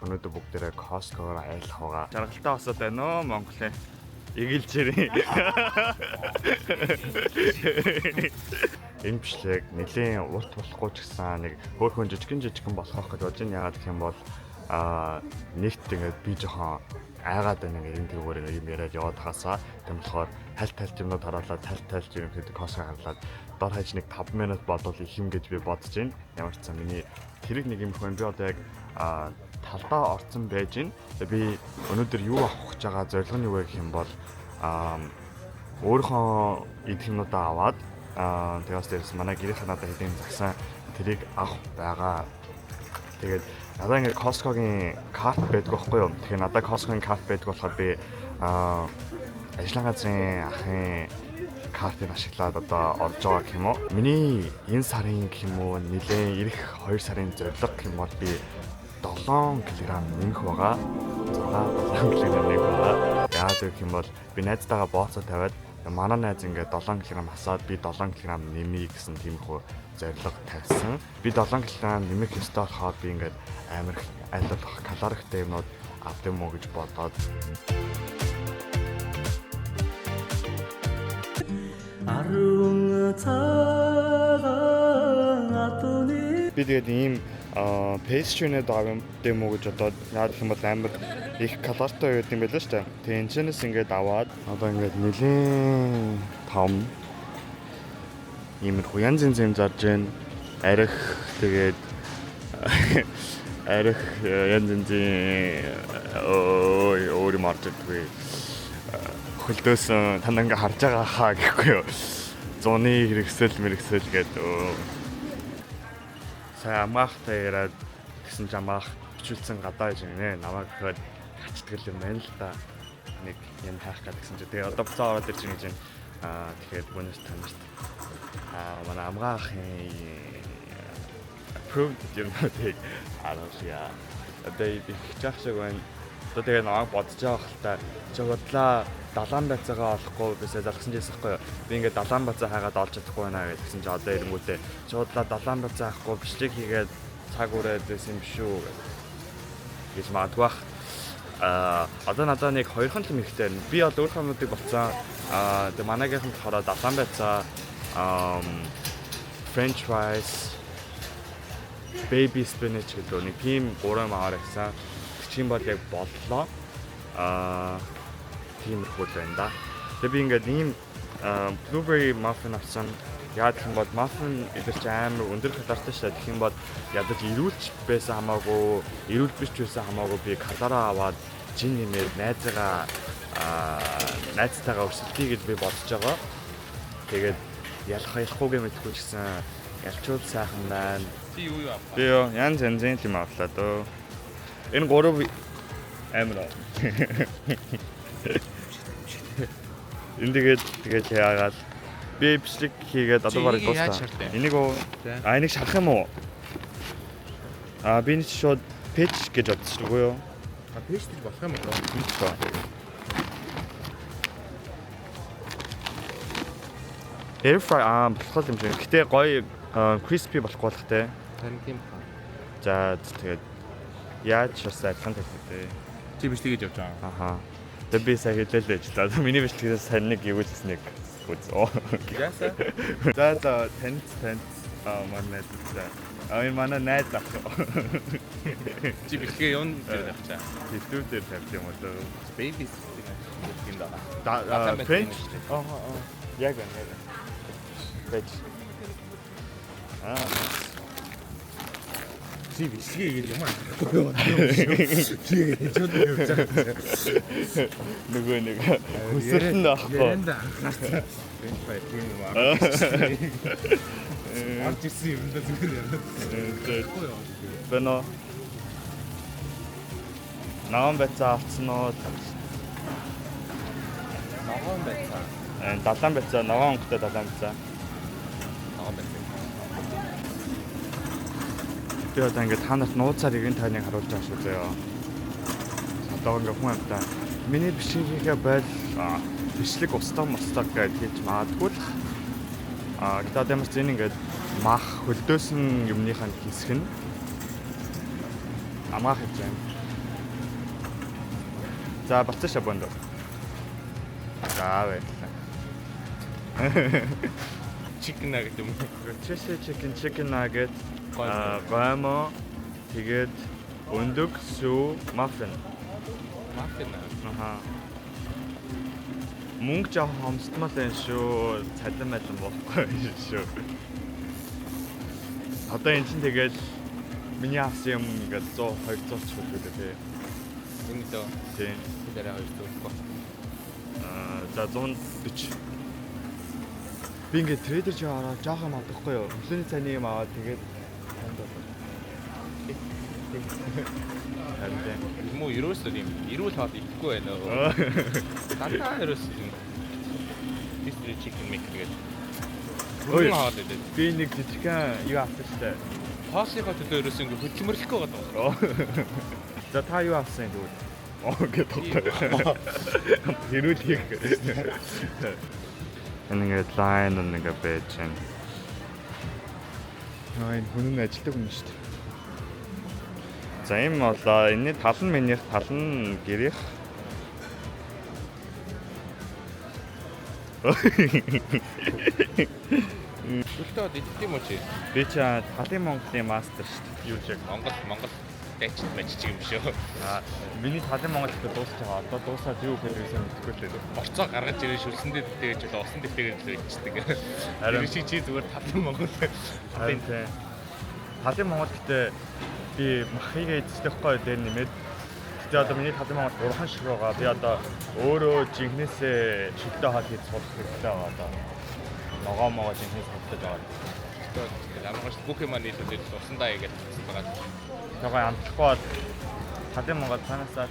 Өнөөдөр бүгдээрээ Costco-гоор аялах байгаа. Жаргалтай осоод байна уу Монголын? Эгэлж ирээ. Энэ бичлэг нэлийн урт болохгүй ч гэсэн нэг хөөхөн жижигэн жижигэн болох гэж бодож байна. Яагаад гэх юм бол нэгт ингээд би жоохон айгаад байна, ингээд энэ тэгвэр юм яриад яваад хаасаа. Тийм болохоор хальт хальт юмнууд харуулад, хальт хальт юм хэд Costco харлаад дор хаяж нэг 5 минут бодвол их юм гэж би бодож байна. Ямар ч сан миний тэрэг нэг юм хүн би одоо яг талдаа орцсон байж байна. Тэгээ би өнөөдөр юу авах гэж байгаа зорилго нь юу вэ гэх юм бол өөрийнхөө идэх юмнуудаа аваад, тэгээс дээрээс манай гэрийнхэн надад хэдийн загсан тэрийг авах байгаа. Тэгээд надад ингээд Costco-гийн карт байдаг байхгүй юу? Тэгэхээр надад Costco-гийн карт байдаг болохоор би ажлын газрын ахын картыг ашиглаад одоо орж байгаа гэх юм уу. Миний энэ сарын гэх юм уу, нэлээд ирэх 2 сарын зорилго гэх юм бол би 7 кг нэмэх байгаа. 6 7 кг нэмэх байгаа. Яагаад гэх юм бол би найзтайгаа бооцоо тавиад, манай найз ингээд 7 кг хасаад би 7 кг нэмье гэсэн тиймэрхүү зорилго тавьсан. Би 7 кг нэмэх ёстой болохоор би ингээд амар их аль болох калорихтай юмнууд авд юм уу гэж бодоод Арван цагаан адууны би тэгээд ийм pastry-нүүд авах юм уу гэж бодоод, яагаад гэх юм бол амар их калоритой байд юм байлаа шүү дээ. Тэгээ энэ чэнэс ингээд аваад одоо ингээд нэлийн том иймэрхүү янз янз юм зарж гин, арх, тэгээд арх, янз янзын өөр юм орж ирдгүй, хөлдөөсөн та ингээ харж байгаа хаа гэхгүй юу. Зуны хэрэгсэл мэрэгсэл гэдэг. Сайн амгаахтай яриад тэгсэн ч амгаах бичүүлсэн гадаа гэж нэ намайг гэхэд хачдаг юм байна л да. Нэг юм хайх гэдэг гэсэн чи тэгээ одоо буцаа ороод ирж гэж байна. Тэгэхээр өнөөс танарт манай амгаахын approved юмнуудыг харуулъя. Одоо их жаах шиг байна. Одоо тэгээ намайг бодож байгаа хэл та. Чи бодлаа далаан байцаагаа олохгүй бисээ залгасан жийсэн байхгүй юу? Би ингээд далаан байцаа хайгаад олж чадахгүй байна гэсэн чи одоо ирэнгүүтээ чи бодлаа далаан байцаа авахгүй бичлэг хийгээд цаг үрээд байсан юм шүү гэж магадгүй бах. Одоо надад нэг хоёрхан л юм хэрэгтэй байна. Би бол өөр хамнуудыг болцсон. Тэгээ манайгийнхан болохоор далаан байцаа, French fries, baby spinach гэдэг нэг тийм гурван юм аваар гэсэн. Тэгчих юм бол яг боллоо. Тиймэрхүү л байна да. Тэгээ би ингээд ийм blueberry muffin авсан. Яагаад гэх юм бол muffin эдэр чи амар өндөр калоритой шүү дээ. Тэгэх юм бол ядаж эрүүлж байсан хамаагүй, эрүүл биш ч байсан хамаагүй би калори аваад жин нэмээд найзтайгаа өрсөлдөе гэж би бодож байгаа. Тэгээд ялах ялахгүйгээ мэдэхгүй ч гэсэн ялчуул сайхан байна. Чи юу юу авах? Би юу янз янзын юм авлаа дөө. Энэ гурав амар. Энэ тэгээд яагаад би бичлэг хийгээд одоо барыг Чи энийг яаж дуусна. шартай? Энийг үү? За. Энийг шарах юм уу? Би энэ шууд пэйж гэж бодсон үгүй юу? Пэйж гэж болох юм уу? Мэдгүй. Air fry болох юм шиг. Гэтэ гоё crispy болохгүй болох те. Харин тийм. За тэгээд яаж бас адилхан тавьдаг те. Чи бичлэг гэж явж байгаа. Аха. Тэгээд би сая хэлээ л ажиллаа. Миний бичлэгээс сая нэг юу гэсэн нэг үз. Яасаа? За таньц таньц манай найз. Энэ манай найз ах. Чи бичлэгээ юун дээр тавьчихаа? YouTube дээр тавьж юм болоо. Baby spinach гэх юм даа. Да French. Аа. Яг байна, яг байна. Бэж. Чи бичлэгээ гэж юм аа. Чи гэж явж байгаа. Нөгөө нэг хүсэлт нь аахгүй. Ярианд анхаарсан. French fry тийм юм аа. Орж ирсэн юм да зүгээр яриад. Бэнэ. Ногоон байцаа авцсан уу? Ногоон байцаа. Далаан байцаа, ногоон өнгөтэй далаан байцаа. Ногоон байцаа. Би одоо ингээд та нарт нууцаар иргэн тайныг харуулж байгаа шүү заяа. Одоо ингээд хүн амтаа миний бичлэгээ байл бичлэг устаа мустаа гэж хэлж магадгүй л. Гэтэ одоо ямар ч энэ ингээд мах хөлдөөсөн юмныхаа хэсэг нь амгаах гэж байна. За, болцоо шабонд. За, баярлалаа. Chicken nugget юм уу? Rotisserie chicken, chicken nugget, гоймон, тэгээд өндөг, сүү, muffin. Muffin. Аха. Мөнгө жоох хомсдмал энэ шүү. Цалин малин болохгүй шүү. Одоо эн чинь тэгэл миний авсан юм ингээд 100 200 ч хүрдэг тий. Энэ дөө. Тийм. Тэр 200 өгөхгүй. За, 140. Би ингээд Trader Joe ороод жоох юм авдаггүй юу? Өглөөний цайны юм аваад тэгээд 50 доллар. Харин тийм. Юм уу, ерөөсөө тийм эрүүл хоол идэхгүй байна. Дандаа ерөөсөө тийм rotisserie chicken maker гэдэг. Ой. Бүрэн хоол идэв. Би нэг жижигхэн юу авсан шүү дээ. Хоолныхоо төлөө ерөөсөө ингээ хөдөлмөрлөхгүй байгаа даа. За, та юу авсан юм тэгвэл? Оо гэдэг. Хэрүүл хийх. Энэ ингээд line ингээд байж байна. Аа, энэ хүн нь ажилтдаг юм шүү дээ. За, ийм болоо. Энэний тал нь минийх, тал нь гэрийнх. Үлдээ од идэх юм уу чи? Би чи талын Монголын мастер шүү дээ. Юу ч яг. Монгол дайч мажиж юм шүү. Аа, миний талын Монгол ихтэй дуусч байгаа. Одоо дуусаад юу гэхээр юусэн мэдэхгүй л дээ. Борцоо гаргаж ирээ, шүлсэн дээр дэвтэйгэж л, усан дэвтэйгэж л ичдэг. Харин. Тэр шиг чи зүгээр талын Монгол. Харин тийм. Талын Монгол гэхдээ би махыг эзэлдэг байхгүй дээр нэмээд. Гэтэ одоо миний талын Монгол 3 шиг байгаа. Би одоо өөрөө жинхнээсээ шүлтэй хоол хийж сурах хэрэгтэй байгаа одоо. Ногоо могоо жинхнээс худалдаж аваад. Амар бүх юм нийлүүлээд усандаа игээд татсан байгаа. Нөгөө амтлахгүй бол талын Монгол цаанаасаа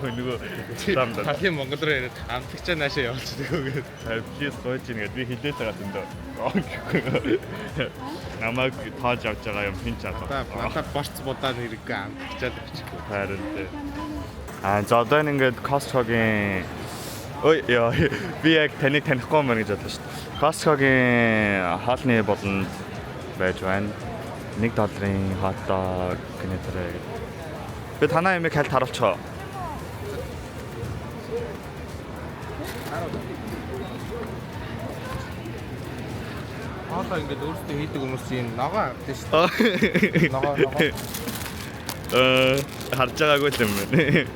нөгөө там да. Талын Монгол руу яриад амтлагчаа наашаа явуулчихдаг гэдэг. Please гойж ийн гэд би хэлээд байгаа зөндөө. Намайг тоож авч байгаа юм хин ч алга. Надаа борц будаа нэрэггүй амтлагчаа л бичихгүй. Харин тий. Аа, за, одоо энэ ингээд Costco-гийн. Ой яа, би яг таныг танихгүй юм байна гэж бодлоо шүү дээ. Costco-гийн хоолны болонд байж байна. 1 долларын hot dog гэнэ тэрэ. Би танаа ямыг хальт харуулчихоо. Хоолоо ингээд өөрсдөө хийдэг хүмүүс юм ногоо авдаг шүү дээ. Ногоо. Харж байгаагүй л юм байна.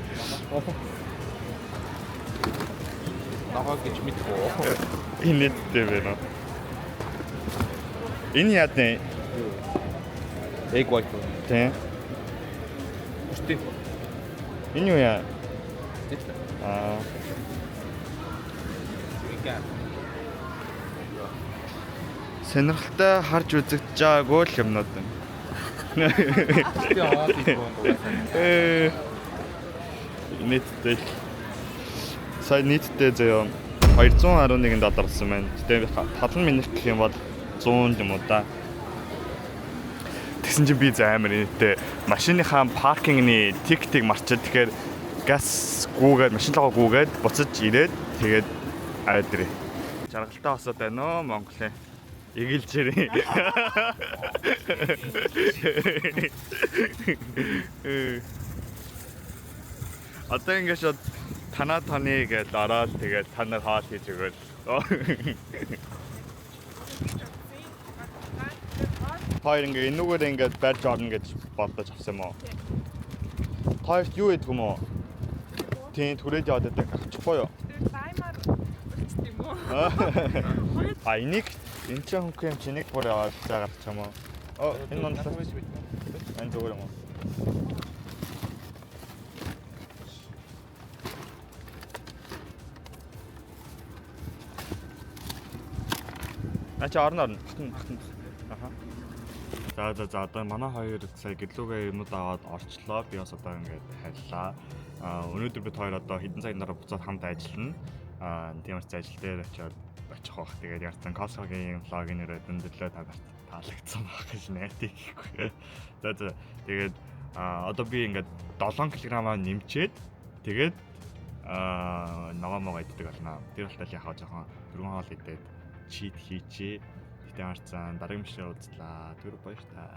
Ногоо гэж мэдгүй. Инээдтэй байна. Энэ яад нэ? Egg white. Тийм. Бүртээ. Энэ юу яа? Тэт. Аа, Ингээ. сонирхолтой харж үзэгдэж байгаагүй л юмнууд байна. Би хоол идэх юм угаасаа. Нийтдээ л сая нийтдээ заяа 211 доллар болсон байна. Гэтэ тал нь минийх гэх юм бол 100 юм уу да. Тэгсэн чинь би зэ амар нийтдээ машиныхаа parking-ны ticket ийг марчаад, тэгэхээр газ гүүгээд, машин руугаа гүүгээд буцаж ирээд тэгээд аваад ирээ. Жаргалтай осоод байна уу Монголын. Эгэлж ирээ. Одоо ингэ шууд танаа таны гэж ороод тэгээд та нар хоол хийж өгөөл. Хоёр ингээ энүүгээр ингээд барьж орно гэж бодож авсан юм уу? Хоёрт юу идэх юм уу? Тийм, түрээд яваад байдаг авчихгүй юу? Тэр лаймаар үлчт юм уу? А, энийг энэ чинь хөнгөн юм чи нэг бүр яваад заа гарчих юм уу? Оо, энэ мондлоо. Энэ зүгээр юм уу? Наа чи орно, орно. Батна, батна. Аха. За, одоо манай хоёр сая гэрлүүгээ юмнууд аваад орчлоо. Би бас одоо ингээд халлаа. А, өнөөдөр бид хоёр одоо хэдэн цагийн дараа буцаад хамт ажиллана. А, тийм ч ажил дээр очиод очих бах. Тэгээд ярьсан Costco-гийн vlog ын нэрээ өндөрлөө, та нарт таалагдсан байх гэж найдах гэхгүй. За, тэгээд одоо би ингээд 7 кг-аа нэмчээд тэгээд ногоо могоо иддэг болно. Тэр болтол яхаа жоохон дөрвөн хоол идээд cheat хийчээ. Гэтэ харцсан дараагийн бичлэгээр уулзлаа. Түр баяр та.